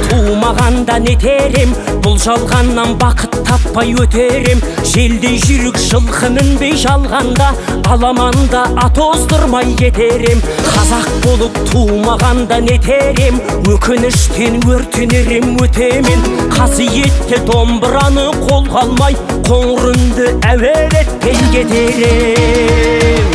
Тумағанда нетерем, бұл жалғаннан бақыт таппай өтерем. Желдей жүйрік жылқы мінбей жалғанда, аламанда ат оздырмай кетерем. Қазақ болып тумағанда нетерем, өкініштен өртенерем өтемен. Қасиетті домбыраны қолға алмай, қоңыр үнді әуелетпей кетерем.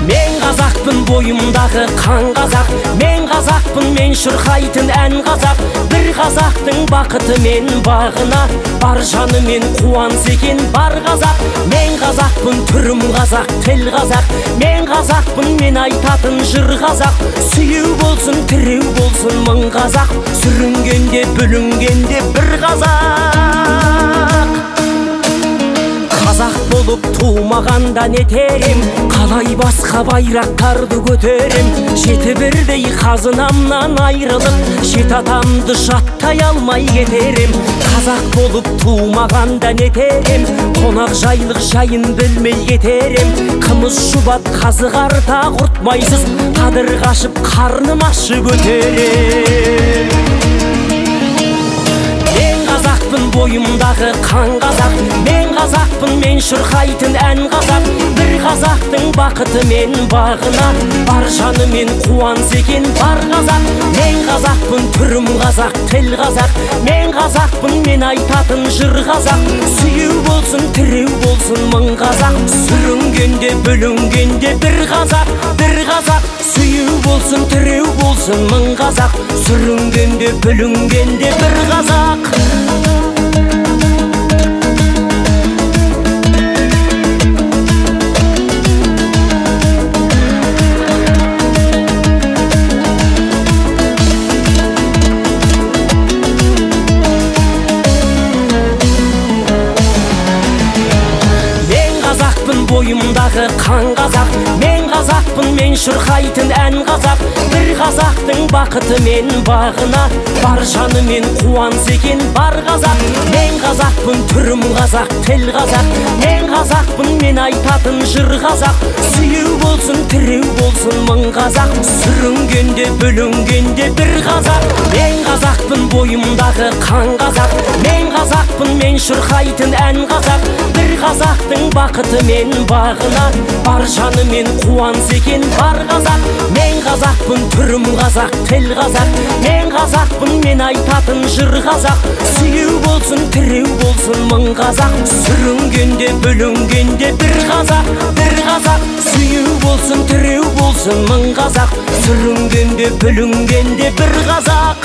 Мен қазақпын, бойымдағы қан қазақ, мен қазақпын, мен шырқайтын ән қазақ. Бір қазақтың бақыты мен бағына, бар жанымен қуанса екен бар қазақ. Мен қазақпын, түрім қазақ, тіл қазақ, мен қазақпын, мен айтатын жыр қазақ. Сүйеу болсын, тіреу болсын мың қазақ, сүрінгенде, бүлінгенде бір қазақ. Қазақ болып тумағанда нетерем, қалай басқа байрақтарды көтерем. Жеті бірдей қазынамнан айрылып, жеті атамды жаттай алмай кетерем. Қазақ болып тумағанда нетерем, қонақ жайлық жайын білмей кетерем. Қымыз шұбат қазы қарта құртмайсыз, қадір қашып қарным ашып өтерем. Қазақпын, бойымдағы қан қазақ, мен қазақпын, мен шырқайтын ән қазақ. Бір қазақтың бақыты мен бағына, бар жанымен қуанса екен бар қазақ. Мен қазақпын, түрім қазақ, тіл қазақ, мен қазақпын, мен айтатын жыр қазақ. Сүйеу болсын, тіреу болсын мың қазақ, сүрінгенде, бүлінгенде бір қазақ, бір қазақ. Сүйеу болсын, тіреу болсын мың қазақ, сүрінгенде, бүлінгенде бір қазақ. Бойымдағы қан қазақ, мен қазақпын, мен шырқайтын ән қазақ. Бір қазақтың бақыты мен бағына, бар жанымен қуанса екен бар қазақ. Мен қазақпын, түрім қазақ, тіл қазақ, мен қазақпын, мен айтатын жыр қазақ. Сүйеу болсын, тіреу болсын мың қазақ, сүрінгенде, бүлінгенде бір қазақ. Мен қазақпын, бойымдағы қан қазақ, мен қазақпын, мен шырқайтын ән қазақ. Бір қазақтың бақыты мен бағына, бар жанымен қуанса екен бар қазақ. Мен қазақпын, түрім қазақ, тіл қазақ, мен қазақпын, мен айтатын жыр қазақ. Сүйеу болсын, тіреу болсын мың қазақ, сүрінгенде, бүлінгенде бір қазақ, бір қазақ. Сүйеу болсын, тіреу болсын мың қазақ, сүрінгенде, бүлінгенде бір қазақ.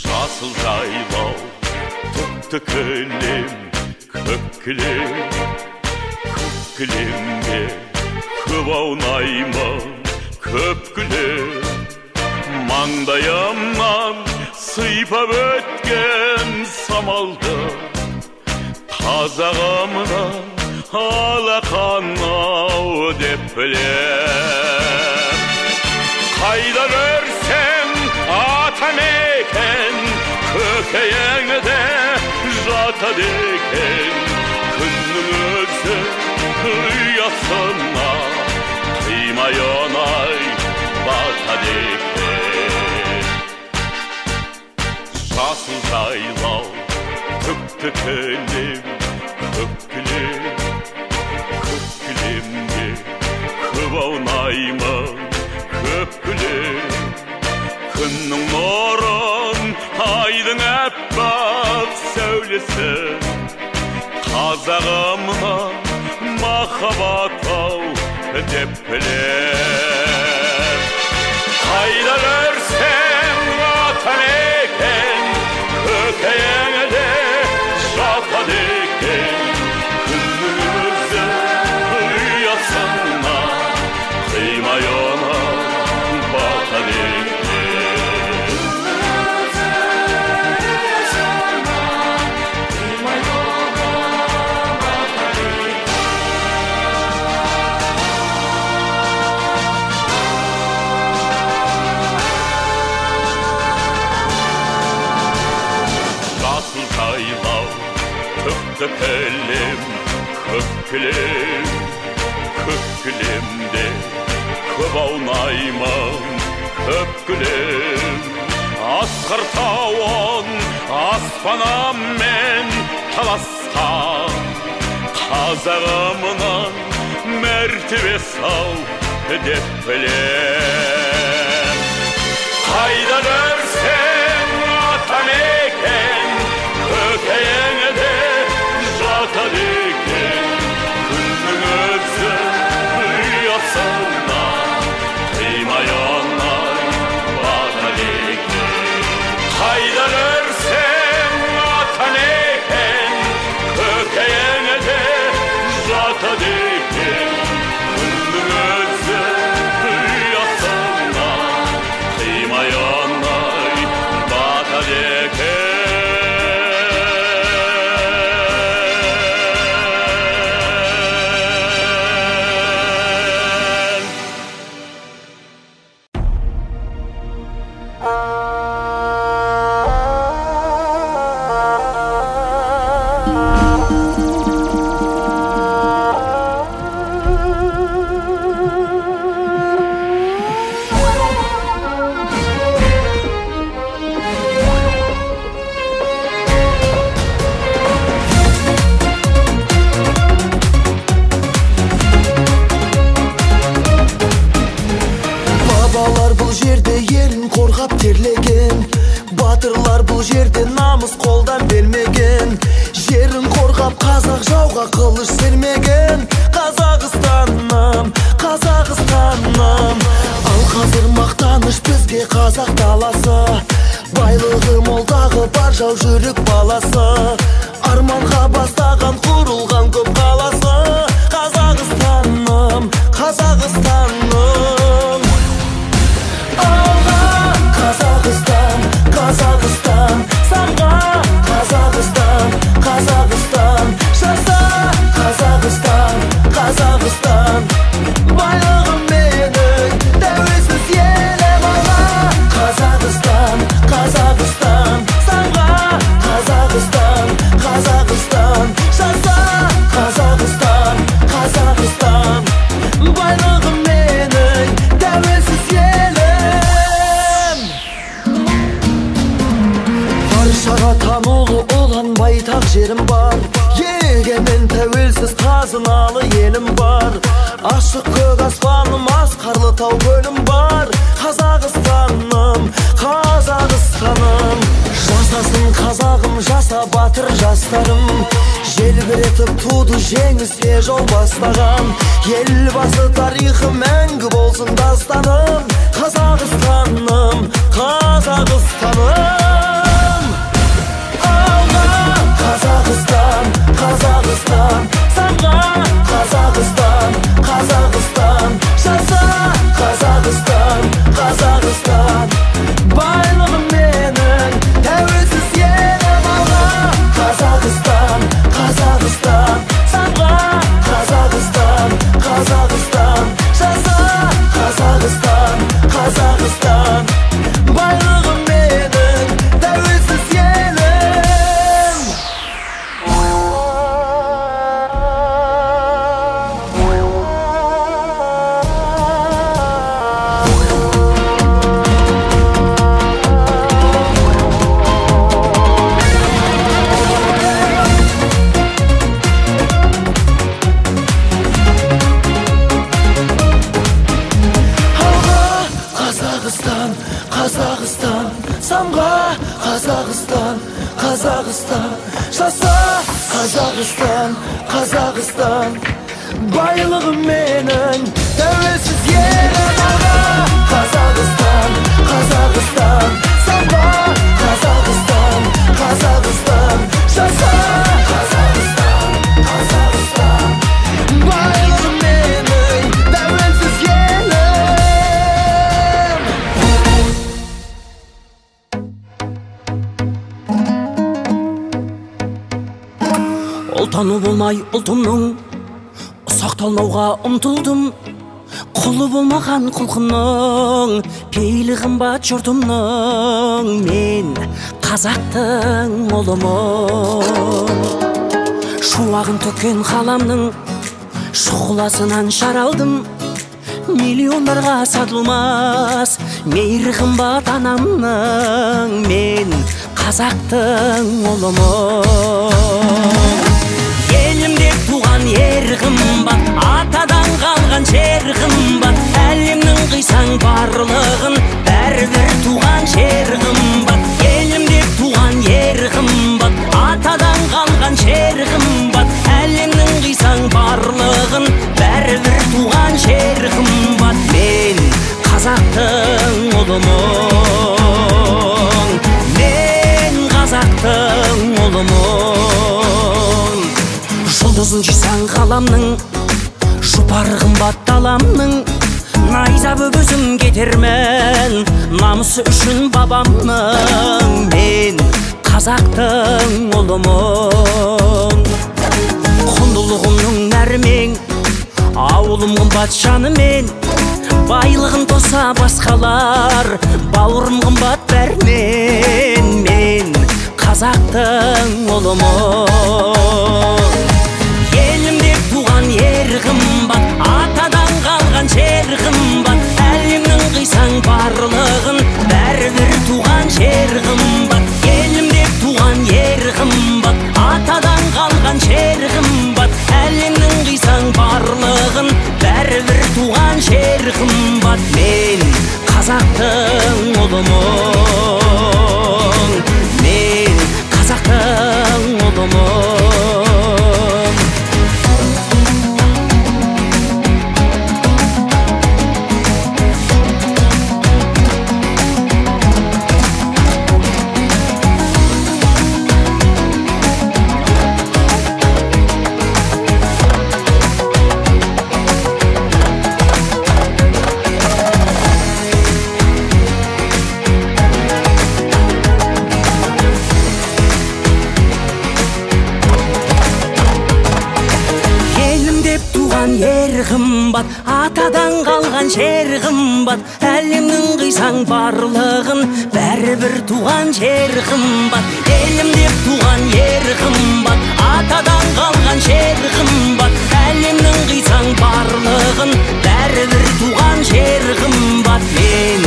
Жасыл жайлау түкті кілем, көк кілем, көк кілемге көп аунаймын, көп кілем. Маңдайымнан сыйпап өткен самалды, қазағымнан алақан-ау деп білем. Қайда көрсең атамекен, көкейіңде жатады екен. Күннің өзі ұясына қимай оңай батады екен. Жасыл жайлау түкті кілем, көк кілем, көк кілемге көп аунаймын, көп кілем. Күннің нұрын, айдың аппақ сәулесі, қазағымның махаббат-ау деп білем. Түкті кілем, көк кілем, көк кілемде көп аунаймын, көк кілем. Асқар тауын аспанымен таласқан қазағымның мәртебесі ау деп білем. Қайда жүрсең атамекен, көкейіңде жатады екен. Күннің өзі ұясына қимай оңай батады екен. Қайда жүрсең атамекен, көкейіңде жатады екен. Күннің өзі ұясына қимай оңай батады екен. Бабалар бұл жерде елін қорғап терлеген, батырлар бұл жерде намыс қолдан бермеген. Жерін қорғап қазақ жауға қылыш сермеген. Қазақстаным, Қазақстаным. Ал қазір мақтаныш бізге қазақ даласы, байлығы молдағы бар жау жүрек баласы. Арманға бастаған құрылған көп қаласы. Қазақстаным, Қазақстаным. Алға Қазақстан, Қазақстан, самға Қазақстан, Қазақстан, жаса Қазақстан, Қазақстан. Байлығым менің, тәуелсіз елім алға. Қазақстан, Қазақстан, самға Қазақстан, Қазақстан, жаса Қазақстан, Қазақстан. Байлығым менің, тәуелсіз елім. Баршаға танулы ұлан байтақ жерім бар, егемен тәуелсіз қазыналы елім бар. Ашық көк аспаным, асқарлы тау көлім бар. Қазақстаным, Қазақстаным. Жасасын қазағым, жаса батыр жастарым. Желбіретіп туды жеңіске жол бастаған. Елбасы тарихы мәңгі болсын дастаным. Қазақстаным, Қазақстаным. Алға Қазақстан, Қазақстан, самға Қазақстан, Қазақстан, жаса Қазақстан, Қазақстан. Байлығым менің, тәуелсіз елім алға. Қазақстан, Қазақстан, самға Қазақстан, Қазақстан, жаса Қазақстан, Қазақстан. Байлығым менің, тәуелсіз елім. Алға Қазақстан, Қазақстан, самға Қазақстан, Қазақстан, жаса Қазақстан, Қазақстан. Байлығым менің, тәуелсіз елім алға. Қазақстан, Қазақстан, самға Қазақстан, Қазақстан, жаса Қазақстан, Қазақстан. Байлығым менің, тәуелсіз елім. Ұлтаны болмай ұлтымның ұсақталмауға ұмтылдым. Құлы болмаған құлқынның, пейілі қымбат жұртымның. Мен қазақтың ұлымын. Шуағын төккен қаламның шұғыласынан жаралдым. Миллиондарға сатылмас мейір қымбат анамның. Мен қазақтың ұлымын. Елімде туған ер қымбат, атадан қалған жер қымбат. Әлемнің қисаң барлығын, бәрібір туған жер қымбат. Елімде туған ер қымбат, атадан қалған жер қымбат. Әлемнің қисаң барлығын, бәрібір туған жер қымбат. Мен қазақтың ұлымын. Мен қазақтың ұлымын. Жұлдызын жисаң ғаламның, жұпар қымбат даламның. Найза өгізім кетермін намысы үшін бабамның. Мен қазақтың ұлымын. Құндылығымның нәрімен, ауылым қымбат жанымен. Байлығын тоса басқалар, бауырым қымбат бәрінен. Мен қазақтың ұлымын. Елімде туған ер қымбат, атадан қалған жер қымбат. Әлемнің қисаң барлығын, бәрібір туған жер қымбат. Елімде туған ер қымбат, атадан қалған жер қымбат. Әлемнің қисаң барлығын, бәрібір туған жер қымбат. Мен қазақтың ұлымын. Мен қазақтың ұлымын. Қымбат, атадан қалған жер қымбат. Әлемнің қисаң барлығын, бәрібір туған жер қымбат. Елім деп туған ер қымбат, атадан қалған жер қымбат. Әлемнің қисаң барлығын, бәрібір туған жер қымбат. Мен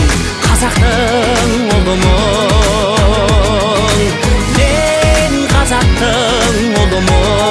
қазақтың ұлымын. Мен қазақтың ұлымын.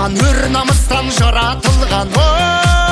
Өр намыстан жаратылған, ой!